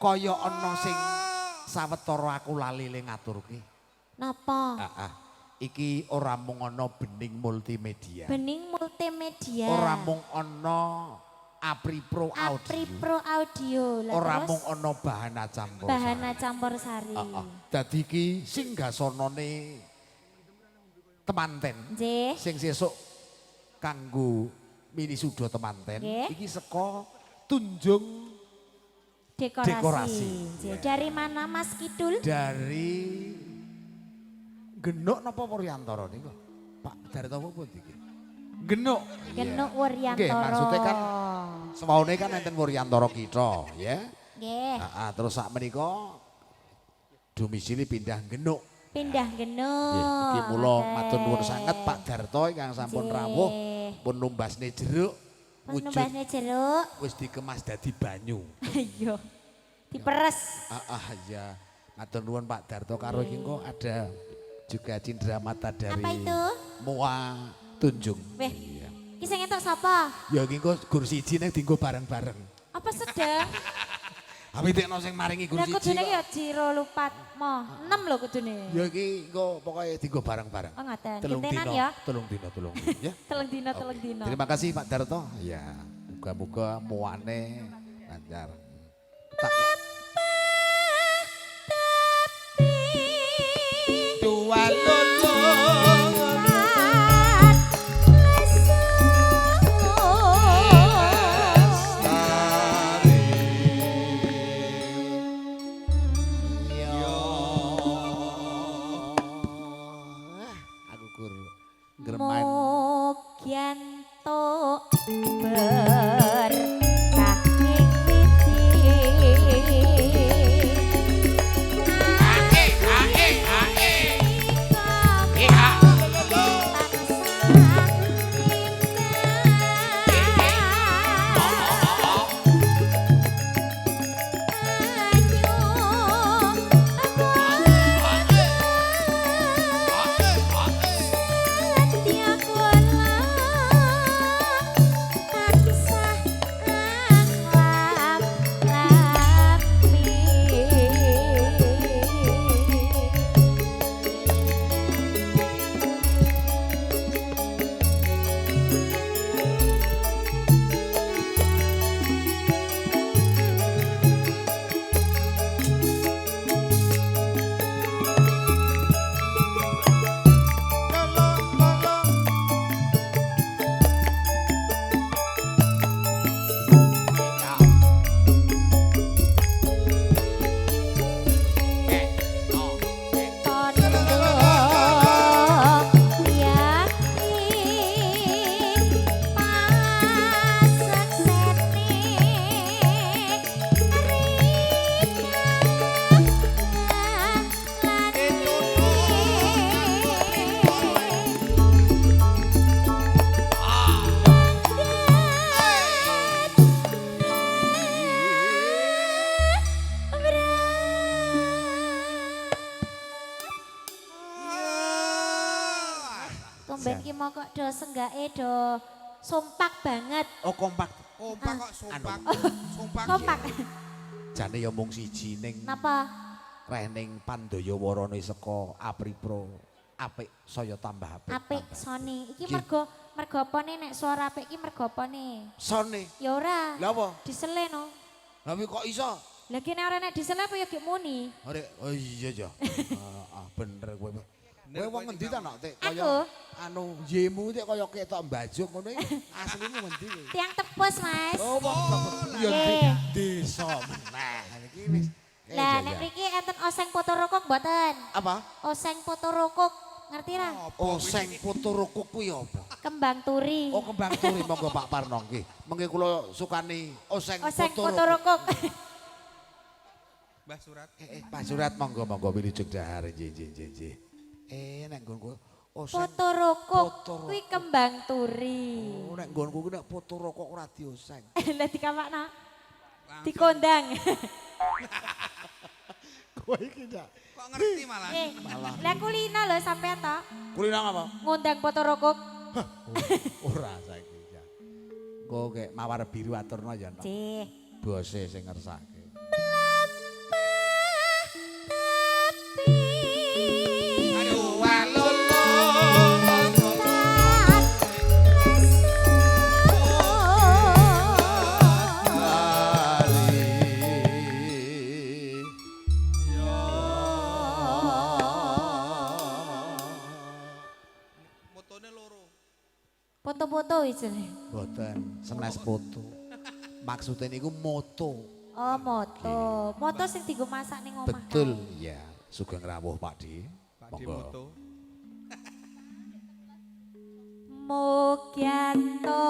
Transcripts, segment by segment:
Kaya ana sing sawetara aku lali le ngaturke. Napa? Heeh. Iki ora mung ana Bening Multimedia. Bening Multimedia. Ora mung ana Apri Pro Audio. Apri Pro Audio. Lah Ora terus mung ana Bahana Campur. Bahana Campur Sari. Heeh. Dadi iki singgasanane temanten. Nggih. Sing sesuk kanggo mini suda temanten Nggih. iki saka Tunjung Dekorasi. Dekorasi. Nggih. Dari mana Mas Kidul? Dari Genuk napa Wuryantara niku? Pak Darto apa pundi iki? Genuk. Genuk Nggih, Wuryantara. maksudnya kan sewaune kan enten Wuryantara kita, ya. Nggih. Heeh, terus sak menika domisili pindah Genuk. Pindah Genuk. Nggih, iki mula Oke. matur nuwun sanget Pak Darto ingkang sampun Nggih. rawuh pun numbasne jeruk Pun wujud numbasne jeruk. wis dikemas dadi banyu. Iya. Diperes. Ah, iya. Matur nuwun Pak Darto karo iki engko ada juga cindera mata dari Apa itu? Mua Tunjung. Weh. Iya. Ki sing entuk sapa? Ya iki engko gur siji ning dienggo bareng-bareng. Apa sedang? Tapi tekno sing maringi gur Lah siji. kudune kok. ki ya jiro lupat mo. 6 lho kudune. Ya iki engko pokoke dienggo bareng-bareng. Oh ngoten. Telung Gentenan dino, ya. telung dino, telung dino, ya. Telung dino, telung Oke. dino. Terima kasih Pak Darto. Ya, muga-muga muane lancar. Tak Dua lolo. Aku gur ngremain Mugi entuk berkah ing widi. Tumben ki mau kok do senggake do sompak banget. Oh kompak. Kompak kok sompak. Sompak. Kompak. Jane ya mung siji ning Napa? rening Pandaya Warana saka Apri Pro apik saya tambah apik. Apik tambah. sone. Iki Nggih. mergo mergo apane nek suara apik iki mergo apane? Sone. Ya ora. Lah apa? Disele no. Lah wi kok iso? Lah ki nek ora nek disele apa ya gek muni? Arek, oh iya ya. Ah, bener kowe. Kowe wong ngendi ta nak Tik? Kaya Aku? anu yemu Tik kaya ketok mbajuk ngono iki. Aslimu ngendi kowe? Tiang tepus, Mas. Oh, wong tepus. Ya Nggih. desa meneh iki wis. Eh, Lah iya, nek iya. mriki enten oseng foto rokok mboten? Apa? Oseng foto rokok, ngerti ra? Oseng putu rukuk kuwi apa? Kembang turi. Oh kembang turi monggo Pak Parno nggih. Mengke kula sukani oseng, Oseng putu foto rukuk. rokok. Mbah Surat. Pak Surat monggo monggo wilujeng dahar nggih nggih nggih nggih. Nek nggonku oseng Foto rokok Foto kuwi kembang turi. Oh, nek nggonku kuwi nek putu rokok ora dioseng. Lah dikawakna. Dikondang. Kowe iki ndak. Kok ngerti malah. Lah kulino lho sampean to. Kulino apa? Ngundang foto rokok. Ora saiki ya. Engko kek mawar biru aturno ya, Nok. Cih. Bose sing ngersake. Mlampah Foto-foto ijene. Mboten senes foto. Maksudnya niku moto. Oh, moto. Moto sing dienggo masak ning omah. Betul, iya. Sugeng rawuh Pak Di. Pak Di Monggo. moto. Mugyanto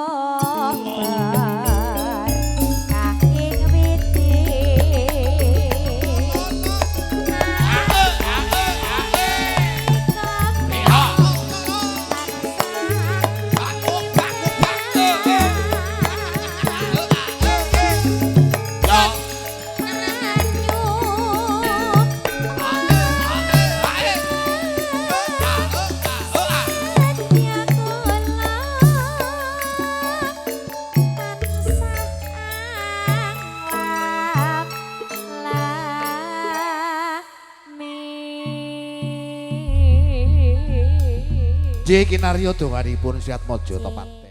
berkah ing witi. J Kinaryo donganipun Siatmojo tepat.